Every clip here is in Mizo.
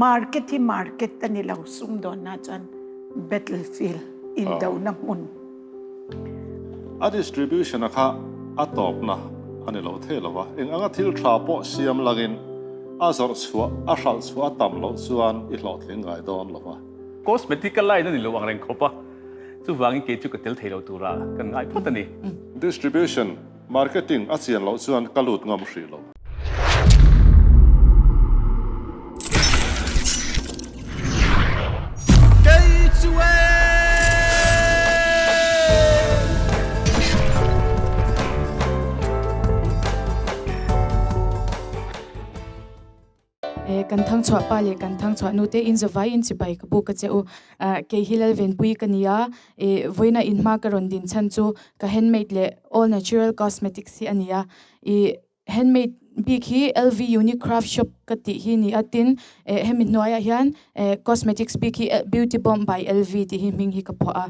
Market hi market a ni lo, sumdawnna chuan battlefield, indona hmun. A distribution a kha a tawpna a ni lo thei lo a, eng anga thil tha pawh siam langin a zawrh chhuah, a hralh chhuah a tam loh chuan i hlawhtling ngai dawn lo a. Cosmetic a line a ni lo ang reng khawp a, chuvangin kei chu ka tel thei lo tura kan ngai phawt a ni. Distribution, marketing a chian loh chuan ka lut ngam hrih lo. Kan thangchhuah pa leh kan thangchhuah nu te in zavai in chibai ka buk a che u. Kei hi Lalvenpui ka ni a, vawiina in hma ka rawn din chhan chu ka handmade leh all natural cosmetics hi a ni a. Handmade bik hi LV Unicraft Shop ka tih hi ni a, tin hemi hnuaiah hian cosmetics bik hi Beauty Bomb by LV tih hi hming hi ka phuah a.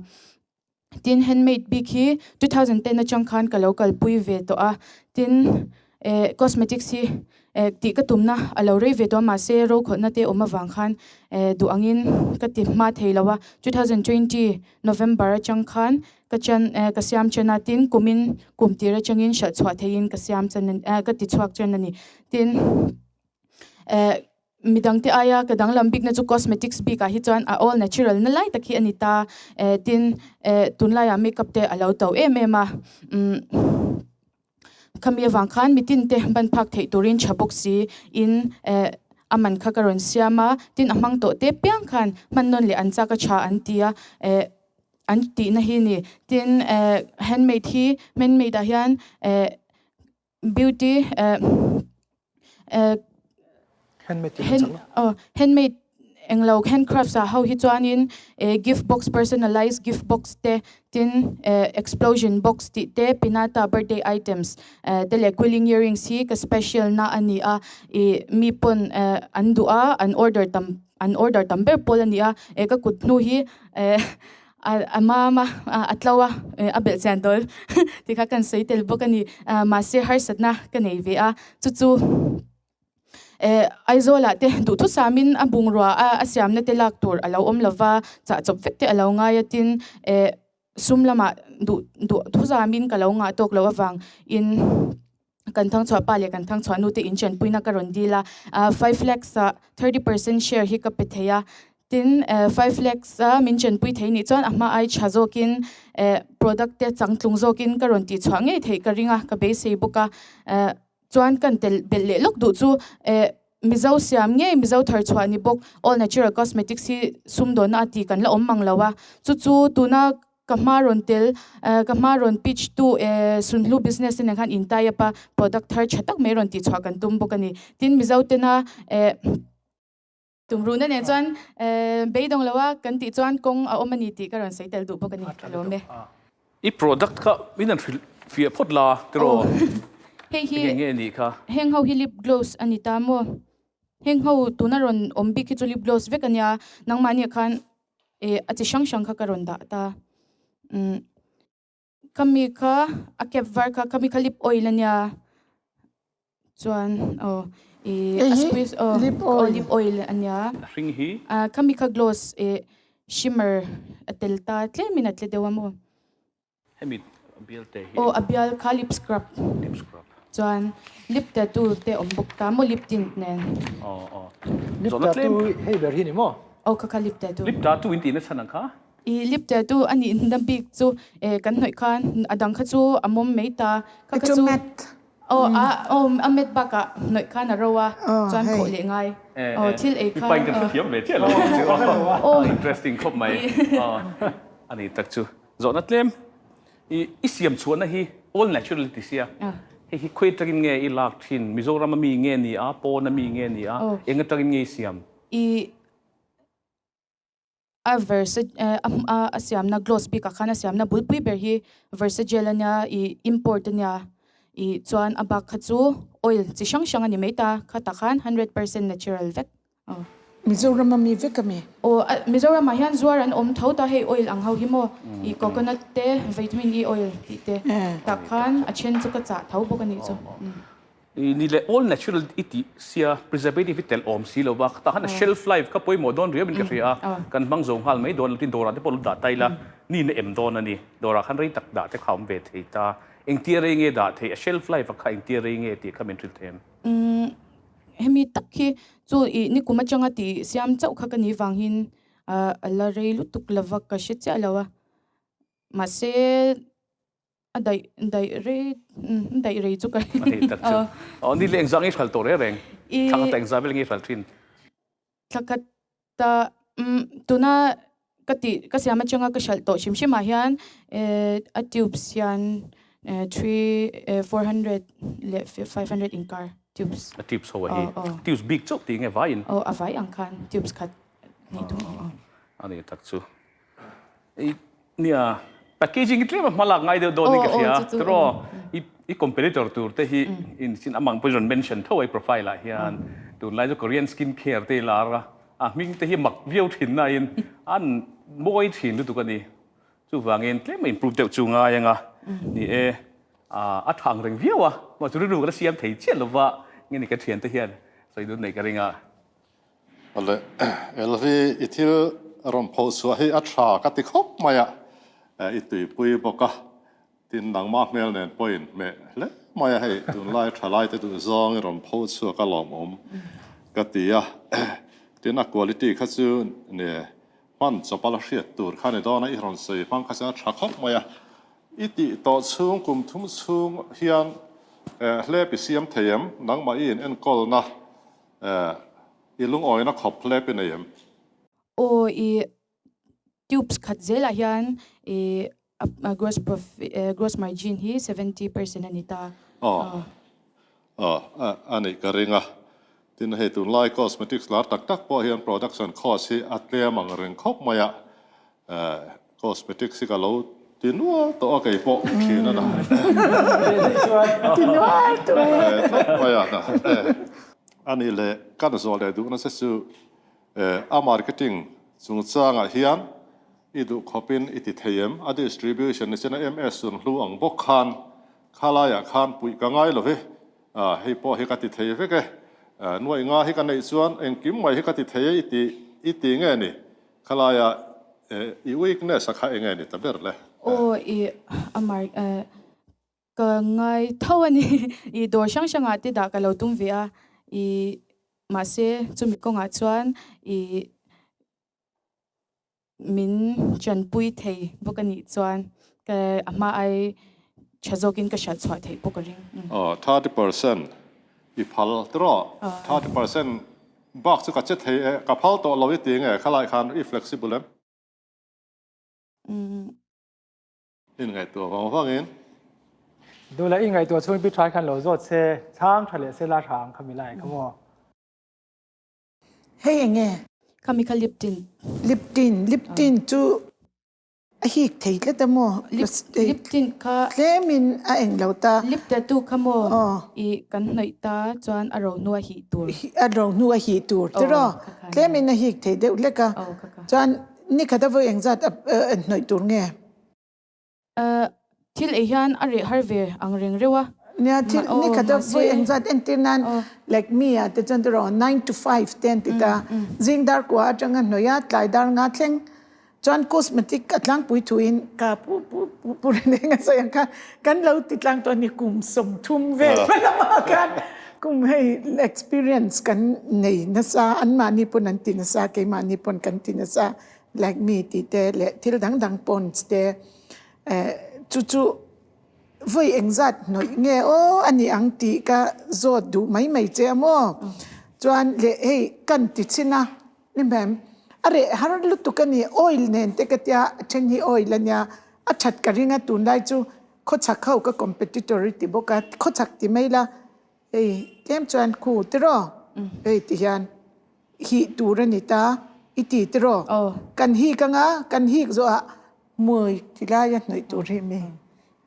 Tin handmade bik hi 2010 atang khan ka lo kalpui ve tawh a, tin cosmetics hi tih ka tumna a lo rei ve tawh a, mahse rokhawlhna te awm avang khan duh angin ka ti hma thei lo a, 2020 November atang khan Ka chan eh ka siam chen a, tin kumin kum tir atangin hralh chhuah theihin ka siam chen eh ka ti chhuak chen a ni. Tin eh midangte aia ka danglam bikna chu cosmetics bikah hi chuan a all natural na lai tak hi a ni ta. Eh tin eh tunlaiah makeup te a lo to em em a, umm khami avang khan mitin te ban phak theih turin tha bawk si in eh a man kha ka rawn siam a, tin a hmang tawh te piang khan hman nawn leh an chak a tha an ti a eh. An tihna hi ni. Tin, eh, handmade hi, handmade ah hian, eh, beauty, eh, eh, Handmade tih kan chak lo. Oh, handmade englo handcrafts ah ho hi chuanin, eh, gift box, personalized gift box te, tin, eh, explosion box tih te, pinata birthday items, eh, te leh quilling earrings hi ka special na a ni a, ih, mi pawn, eh, an duh a, an order tam An order tam ber pawl a ni a, eh ka kut hnu hi eh a mam a, a tlo a, a belh chian dawl tih kha kan sawi tel bawk a ni. Mahse harsatna ka nei ve a, chu chu eh Aizawlah te duhthusamin a bungrua a siamna te lak tur a lo awm lova, chah chawp vek te a lo ngai a tin eh sum lamah duh duhthusamin ka lo ngah tawk loh avang in Kan thangchhuah pa leh kan thangchhuah nu te in chanpuina ka rawn dil a, 5 lakhs ah 30% share hi ka pe thei a, tin 5 lakhs a min chanpui thei nih chuan a hma ai tha zawkin product te changtlung zawkin ka rawn tihchhuah ngei theih ka ring a, ka beisei bawk a, chuan kan tel belh leh lawk duh chu Mizo siam ngei Mizo tharchhuah ni bawk all natural cosmetics hi sumdawnna a ti kan la awm mang lo a, chu chu tuna Ka hma rawn tel, ka hma rawn pitch tu Sunhlu business te nen khan in tie up a, product thar tha tak mai rawn tihchhuah kan tum bawk a ni. Tin, Mizo tena tumruhna nen chuan beidawng lo a kan tih chuan kawng a awm a ni tih ka rawn sawi tel duh bawk a ni. Ka lawm e. I product kha min han hrilh fiah phawt la tiraw? Hei hi Enge nge nih kha? Heng ho hi lip gloss a ni ta maw? Heng ho tuna rawn awm bik hi chu lip gloss vek a nia, nangmahniah khan Eh a chi hrang hrang kha ka rawn dah ta. Umm khami kha a cap var kha khami kha lip oil a nia chuan aw ih a squeeze aw aw lip oil a nia. A hring hi. Ah khami kha gloss eh shimmer a tel ta tlemin a tle deuh a maw. Hemi bial te hi. Aw a bial kha lip scrub. Lip scrub. Chuan lip tattoo te awm bawk ta maw lip tint nen. Aw aw. Lip tattoo hei ber hi ni maw? Aw kha kha lip tattoo. Lip tattoo in tihna chhan ang kha? I lip tattoo a nihna bik chu eh kan hnawih khan a dang kha chu a mawm mai ta. Kha kha chu matte. Aw a aw a matte bakah hnawih khan a ro a chuan khawh leh ngai. Aw thil ei khan. Mipa in kan hrethiam ve chiah lo chu. Interesting khawp mai. A ni tak chu. Zawhna tlem i i siam chhuahna hi all natural ti sia hei hi khawi atangin nge i lak thin Mizoram a mi nge ni a pawn a mi nge ni a eng atangin nge i siam? I a versa a a siamna gloss bikah khan a siamna bulpui ber hi versagel a nia i import a nia i chuan a bak kha chu oil chi hrang hrang a ni mai ta khatah khan 100% natural vek. Mizoram a mi vek a mi? Aw, Mizoram ah hian zuar an awm tho ta hei oil ang ho hi maw, i coconut te, vitamin E oil tih te tak khan a then chu ka chah tho bawk a nih chu. Ni leh all natural i tih sia preservative hi telh awm si lo va, tah khan a shelf life kha pawimawh dawn riau in ka hria a, kan hmang zo nghal mai dawn lo tin dawrah te pawh lo dah ta ila ni na em dawn a ni, dawrah khan rei tak dah te kha awm ve thei ta, engtia rei nge dah theih a shelf life a kha engtia rei nge tih kha min hrilh thei em? Umm hemi tak hi chu i nikum atanga tih siam chauh kha ka nih vangin a la rei lutuk lova ka hre chiah lo a, mahse A daih daih rei daih rei chu ka A hei tak chu. Aw ni le engzah nge i hral tawh reng reng? Thla khat ah engzah vel nge i hral thin? Thla khat ah tuna ka tih ka siam atanga ka hralh tawh hrim hrim ah hian a tubes hian 3 400 leh 500 inkar tubes. A tubes ho a hi. Tubes bik chauh tih nge vaiin? Aw a vai ang khan tubes khat hnih thum. A ni tak chu. Nia, packaging hi tlem a hma lak ngai deuh dawn in ka hria. Tiraw, i competitor tur te hi in sin amang pawhin rawn mention tho a i profile ah hian. Tunlai chu Korean skin care te i lar a, a hming te hi mak viau thin na in an mawi thin lutuk a ni. Chuvangin tlem a improve deuh chu ngai anga ni e, a thang reng viau a, mahse rilru ka la siam thei chiah lova nge ni ka thiante hian sawi dun nei ka ring a. Awle, Elvi i thil rawn pho chhuah hi a tha ka ti khawp mai a, i tuipui bawk a, tin nangmah hmel nen pawh in hmeh hle mai a, hei tunlai thalai te duh zawng i rawn pho chhuak a lawmawm ka ti a, tin a quality kha chu ne hman chawp a la hriat tur kha ni dawn a, i rawn sawi hmang kha chu a tha khawp mai a, i tih tawh chhung kum thum chhung hian hlep i siam thei em, nangmah i in enkawlna Eh, i lungawina khawp hlep i nei em? Aw, i tubes khat zelah hian i gross profit, gross margin hi 70% a ni ta. Aw, aw, a nih ka ring a. Tin, hei tunlai cosmetics lar tak tak pawh hian production cost hi a tlem ang reng khawp mai a. Cosmetics hi ka lo ti nual tawh a kei pawh thin a na. Ti nual tawh e. Thlawp mai a na. A nih leh kan zawh leh duhna che chu a marketing chungchangah hian i duh khawpin i ti thei em? A distribution ni chena MS sunhlu ang bawk khan khalaiah khan puih ka ngai lo ve. Hei pawh hi ka ti thei vek e. Nuaih nga hi ka neih chuan engkim mai hi ka ti thei e i ti i ti nge ni? Khalaia i weakness a kha enge ni ta ber le? Aw i a mar ka ngai tho a ni. I dawr hrang hrangah te dah ka lo tum ve a, i mahse chumi kawngah chuan i min chanpui thei bawk a nih chuan ka a hma ai tha zawkin ka hriat chhuah theih pawh ka ring. Aw 30% I phal tiraw? 30% bak chu ka che thei e, ka phal tawh lo i ti nge khalai khan i flexible em? In ngaihtuah vang vangin. Duhla i ngaihtuah chhung pi trai khan lo zawt se, chhang tha leh se la tha ang kha mi lai kha maw? Hei enge? Khami kha lip tint. Lip tint, lip tint chu A hik thei tlat a maw? Lip lip tint kha. Tlemin a eng lo ta. Lip tattoo kha maw? I kan hnawih ta chuan a ro hnu a hih tur. A ro hnu a hih tur tiraw? Tlemin a hik thei deuh hlek a. Chuan nikhat a vawi engzat a hnawih tur nge? Thil ei hian a reh har ve ang reng reuh a. Nia, thil nikhat a vawi engzat entir nan like mi ah te chuan tiraw 9 to 5 te an ti ta. Zing dar kua atanga hnawih a, tlai dar nga thleng chuan cosmetic a tlangpui thuin ka pu pu pu pu Renenga sawi ang khan kan lo ti tlang tawh a ni kum 30 vel hma lamah khan kum hei experience kan nei nasa anmahni pawn an ti nasa keimahni pawn kan ti nasa like mi tih te leh thil dang dang ponds te eh chu chu vawi engzat hnawih nge aw a ni ang tih ka zawt duh mai mai che a maw chuan leh hei kan ti chhin a. Ni ma'am, a reh har lutuk a ni, oil nen te ka tia, a then hi oil a nia, a that ka ring a tunlai chu khawchhak ho ka competitor i ti bawk a, khawchhak ti mai la, hei tlem chuan khu tiraw, hei ti hian hih tur a ni ta i ti tiraw, kan hik anga kan hik zawhah hmui ti laia hnawih tur hi mi.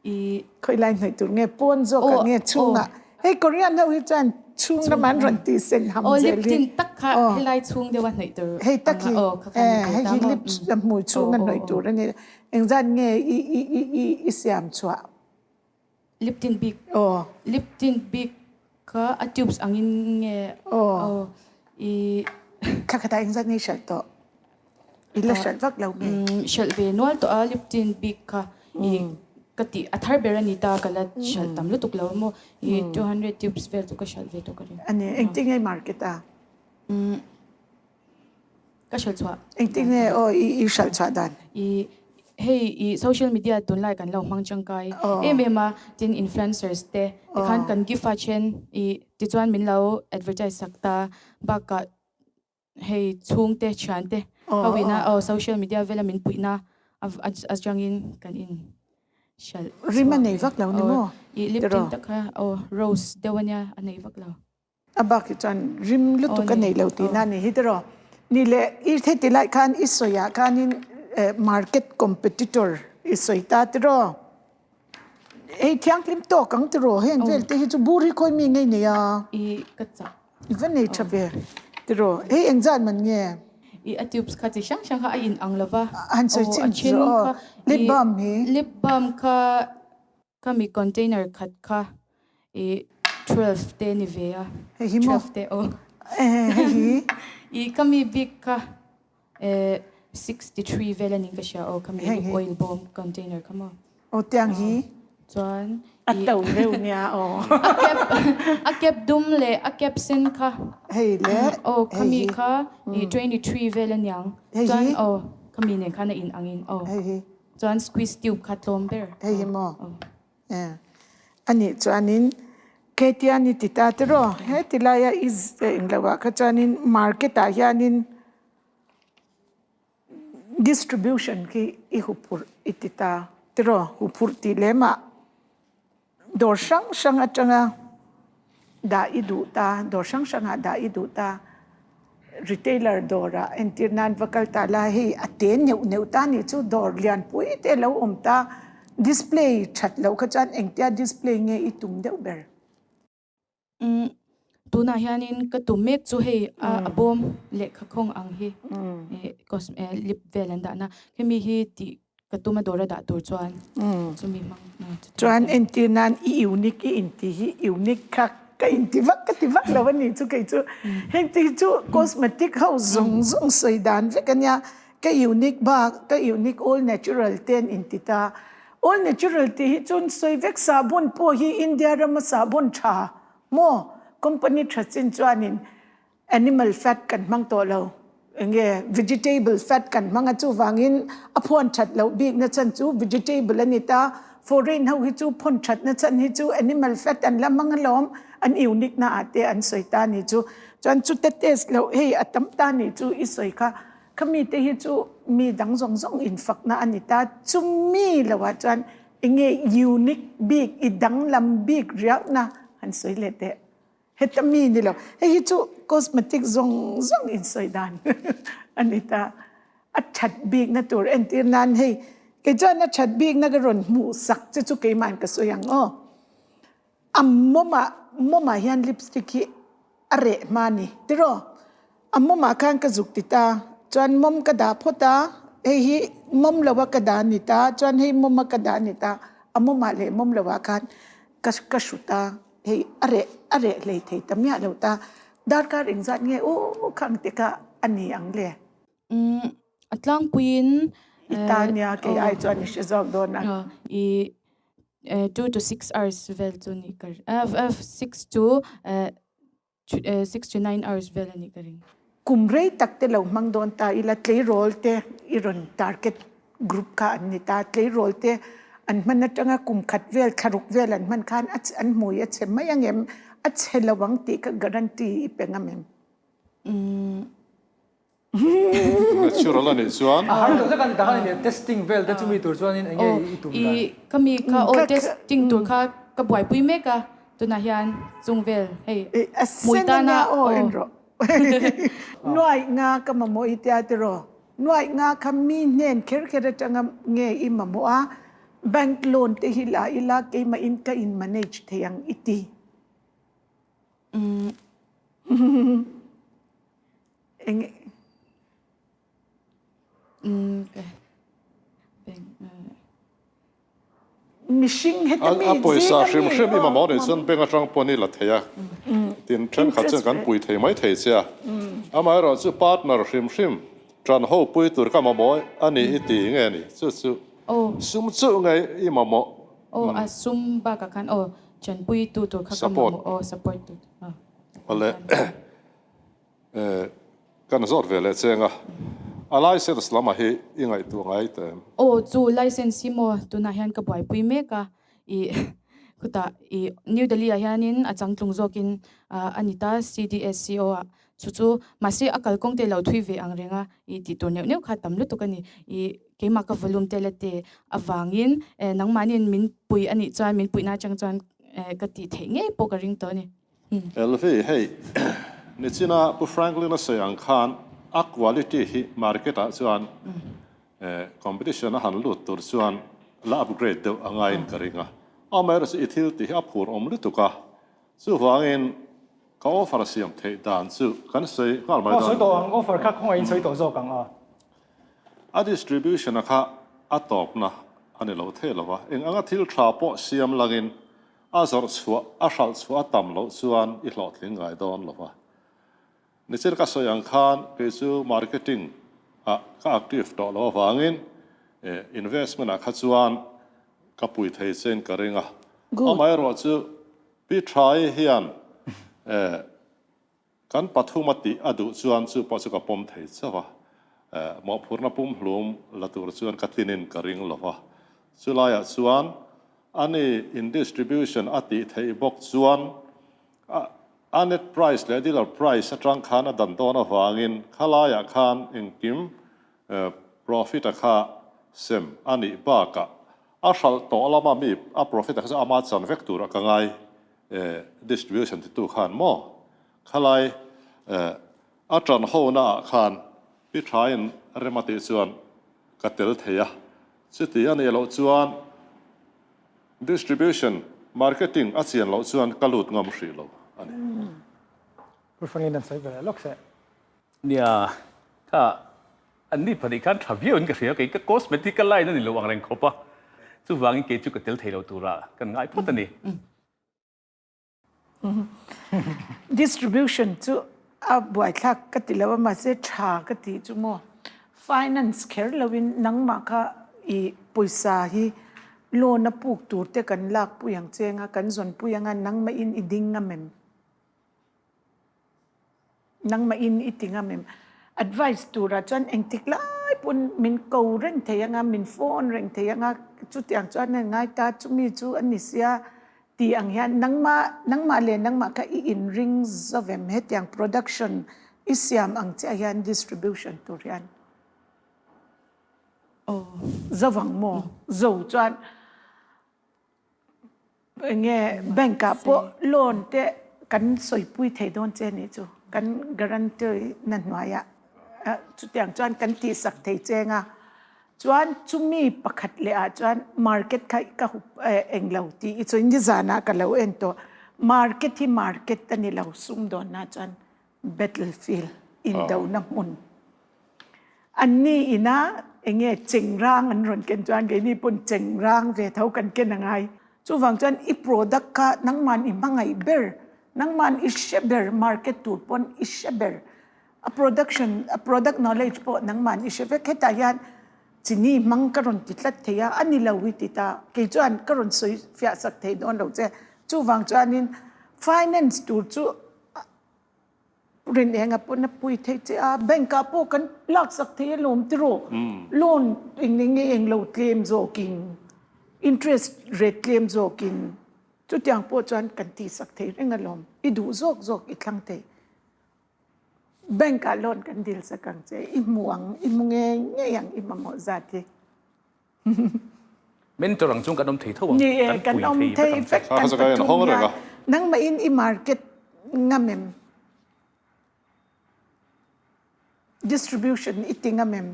I Khawilai hnawih tur nge pawn zawk ah nge chhungah hei Korean ho hi chuan chhung lamah an rawn tih sen ham zel hi. Aw lip tint tak kha helai chhung deuh a hnawih tur hei tak hi hei hi lip hmui chhung a hnawih tur a ni engzat nge i i i i i siam chhuah lip tint bik lip tint bik. kha a tubes angin nge aw i Thla khatah engzat nge i hralh tawh? I la hralh vak lo nge? Hralh ve nual tawh a lip tint bik kha i ka tih a thar ber a ni ta ka la hralh tam lutuk lo maw i 200 tubes vel chu ka hralh ve tawh ka ring. A ni, engtin nge i market a? Ka hralh chhuah. Engtin nge aw i i hralh chhuah dan? I hei i social media tunlai kan lo hmang tangkai em em a, tin influencers te tikhan kan gift a then i tichuan min lo advertise sak ta bakah hei chhungte thiante ho ina aw social media vela min puihna atangin kan in hralh Rim a nei vak lo ni maw? I lip tint tak kha aw rose deuh ania a nei vak lo. A bak hi chuan rim lutuk a nei lo tihna a ni hi tiraw. Ni leh i heti lai khan i sawiah khanin market competitor i sawi ta tiraw. Hei thianghlim tawk ang tiraw heng vel te hi chu bur hi khawi mi ngei nei a. I ka chah. I va nei tha ve tiraw. Hei engzat man nge? I a tubes kha chi hrang hrang kha a in ang lo va. Han sawi chin chu aw. Lip balm hi. Lip balm kha Khami container khat kha i 12 te ni ve a. Hei hi maw? 12 te aw. Hei hi? I khami bik kha 63 vel a ning ka hria aw khami lip oil bawm container kha maw. Aw tiang hi? Chuan A to reuh nia aw. A cap a cap dum leh a cap sen kha. Hei le Aw khami kha i 23 vel a niang. Hei hi? Chuan aw khami nen khan a in ang in aw. Hei hi? Chuan squeeze tube kha tlawm ber. Hei hi maw? A nih chuanin Ketian i ti ta tiraw? He ti laia i eng lo ah kha chuanin market ah hianin distribution khi i huphurh i ti ta tiraw? Huphurh tih lem ah Dawr hrang hrang atanga dah i duh ta, dawr hrang hrangah dah i duh ta, retailer dawrah entir nan va kal ta la, hei a te neuh neuh ta nih chu dawr lianpui te lo awm ta, display that loh kha chuan engtia display nge i tum deuh ber? Umm tunah hianin ka tum mek chu hei a bawm lehkha khawng ang hi lip vel an dahna hemi hi tih ka tum a dawr a dah tur chuan chumi hmang Chuan entir nan i unique i inti hi unique kha ka inti vak ka ti vak lo a nih chu kei chu heng te hi chu cosmetic ho zawng zawng sawi dan vek a nia ka unique bak ka unique all natural te an inti ta All natural tih hi chuan sawi vek sahbawn pawh hi India rama sahbawn tha maw company tha chin chuanin animal fat kan hmang tawh lo enge vegetable fat kan hmang a chuvangin a phuan that loh bik na chhan chu vegetable a ni ta foreign ho hi chu phawn that na chhan hi chu animal fat an la hmang alawm an unique na ah te an sawi ta ni chu chuan chute test loh hei a tam ta ni chu i sawi kha Khami te hi chu mi dang zawng zawng infakna a ni ta. Chumi loah chuan enge unique bik, i danglam bik riauhna han sawi leh teh. Heta mi ni lo. Hei hi chu cosmetic zawng zawng insawi dan a ni ta. A that bikna tur entir nan hei kei chuan a that bikna ka rawn hmuh sak che chu keimahin ka sawi ang aw. A mawmah mawmah hian lipstick hi a reh hma a ni tiraw? A mawmah khan ka zuk ti ta, chuan mawm ka dah phawt a, hei hi mawm lo a ka dah a ni ta, chuan hei mawm a ka dah a ni ta, a mawmah leh mawm lo ah khan ka ka hru ta, hei a reh a reh hlei thei ta miah lo ta, darkar engzat nge u khang te kha a ni ang le? Umm a tlangpuiin I ta nia kei ai chuan i hre zawk dawn a. I 2 to 6 hours vel chu ni ka 6 to 6 to 9 hours vel a nih ka ring. Kum rei tak te lo hmang dawn ta ila tleirawl te i rawn target group kha an ni ta. Tleirawl te an hman atanga kum khat vel thlaruk vel an hman khan an hmui a chhe mai angem a chhe lo ang tih kha guarantee i pe ngam em? Natural a nih chuan. A har lo zek a ni tak a ni testing vel te chumi tur chuanin eng nge i tum dan? I ka mi kha aw testing tur kha ka buaipui mek a tunah hian chung vel hei hmui tana aw en rawh nuaih nga ka mamawh i tia tiraw nuaih nga kha mi hnen kher kher atanga nge i mamawh a bank loan te hi la ila keimah in ka in manage thei ang i ti. Eng Mihring heta mi A pawisa zinga hrim mi hrim i aw mamawh nih chuan bank atang pawn i la thei a, tin thenkhat chuan kan pui thei mai thei che a. Amaherawh chu partner hrim hrim tan ho pui tur ka mamawh a ni i ti nge ni? Chu chu sum chuh nge i mamawh? Aw a sum bakah khan aw tanpui tu tur kha ka Support. mamawh aw support tu tur. Awle. Kan zawt ve leh cheng a, a license lamah hi i ngaihtuah ngai ta em? Aw, chu license hi maw tunah hian ka buaipui mek a, ih khutah ih New Delhi ah hianin a changtlung zawkin a ni ta CDSCO ah chu chu mahse a kalkawng te lo thui ve ang reng a, ih tih tur neuh neuh kha tam lutuk a ni, ih keimah ka volume te la te avangin nangmahniin min pui a nih chuan min puihna atang chuan ka tih theih ngei pawh ka ring tawh a ni. Elvi, hei nichina Pu Franklin a sawi ang khan a quality hi market ah chuan competition a han lut tur chuan la upgrade deuh a ngaiin ka ring a. Amaherawhchu i thil tih hi a phur awm lutuk a, chuvangin ka offer siam theih dan chu kan sawi nghal mai Aw dawn. sawi tawh ang, offer kha khawngaihin sawi tawh zawk ang a. A distribution a kha a tawpna a ni lo thei lo va, eng anga thil tha pawh siam langin A zawrh chhuah, a hralh chhuah a tam loh chuan i hlawhtling ngai dawn lo va. Nichil ka sawi ang khan kei chu marketing ah ka active tawh loh avangin investment ah kha chuan ka pui thei chein ka ring a. Amaherawh chu Pi Thai hian Kan pathum a tih a duh chuan chu pawh chu ka pawm thei chauh a, mawhphurhna pumhlum la tur chuan ka tlinin ka ring lo va. Chulaiah chuan ani in distribution a tih theih bawk chuan a net price leh dealer price atang khan a dan dawn avangin khalaiah khan engkim profit a kha sem a nih bakah a hralh tawh lama mi a profit a kha chu ama chan vek turah ka ngai Distribution titu khan maw khalai a tan ho na ah khan pi thain rem a tih chuan ka tel thei a, chuti a nih loh chuan distribution marketing a chian loh chuan ka lut ngam hrih lo a ni. Pu Fangin an sawi ve lawk se. Nia, kha An ni pahnih khan tha viau in ka hria, kei ka cosmetic ka line a ni lo ang reng khawp a, chuvangin kei chu ka tel thei lo tura kan ngai phawt a ni. Distribution chu a buaithlak ka ti lo a, mahse tha ka tih chu maw finance kher loin nangmah kha i pawisa hi loan a puk tur te kan lakpui ang che anga kan zawnpui anga nangmahin i ding ngam em? Nangmah in i ti ngam em? Advice turah chuan engtik lai pawn min ko reng thei anga, min phone reng thei anga, chutiang chuan a ngai ta, chumi chu a ni sia tih ang hian nangmah, nangmah leh nangmah kha i inring zovem hetiang production i siam ang chiah hian distribution tur hian zovang maw? Zo chuan. Enge bank ah pawh loan te kan sawipui thei dawn che nih chu kan guarantee na hnuaiah chutiang chuan kan tihsak thei cheng a chuan chumi pakhat leh ah chuan market kha ka hup englo tih i chu nizanah ka lo en tawh market hi market a ni lo sumdawnna chuan Battlefield, indona hmun. Anni ina enge chengrang an rawn ken chuan keini pawn chengrang ve tho kan ken a ngai. Chuvang chuan i product kha nangman i hmangaih ber, nangman i hre ber, market tur pawn i hre ber. A production, a product knowledge pawh nangman i hre vek. Hetah hian chini hmang ka rawn ti tlat thei a, a ni lo i ti ta. Kei chuan ka rawn sawi fiah sak thei dawn lo che. Chuvang chuanin finance tur chu Rin enga pawn a pui thei che a, bank ah pawh kan laksak thei alawm tiraw? Loan eng eng nge eng lo tlem zawkin, interest rate tlem zawkin chutiang pawh chuan kan tihsak thei reng alawm, i duh zawk zawk i thlang thei. Bank ah loan kan dil sak ang che, i hmu ang, i hmu ngei ngei ang i mamawh zat hi. Mentor ang chuan kan awm thei tho ang. Ni e, kan awm thei vek kan pathum hian. Nangmahin i market ngam em? Distribution i ti ngam em?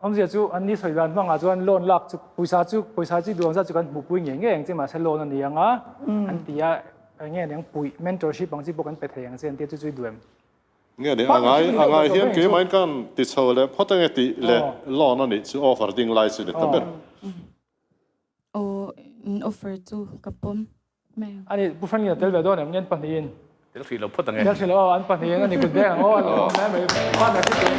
Awmzia chu an ni sawi dan hmangah chuan loan lak chu pawisa chu pawisa chi duang zat chu kan hmuhpui ngei ngei ang che mahse loan a ni ang a an ti a eng nge aniang puih mentorship ang chi pawh kan pe thei ang che an ti a chu chu i duh em? Nge ni, a ngai a ngai hian keimah in kan ti chho leh phawt ange tih leh loan a nih chu offer ding lai chu ni ta ber. Aw. In offer chu ka pawm mai ang. Ani Pu Franklin a tel ve dawn em nge an pahnihin? Tel hrih lo phawt ang e. Tel hrih lo aw an pahnihin ani kut beng ang aw a lo awm mai mai. Partner hi tu.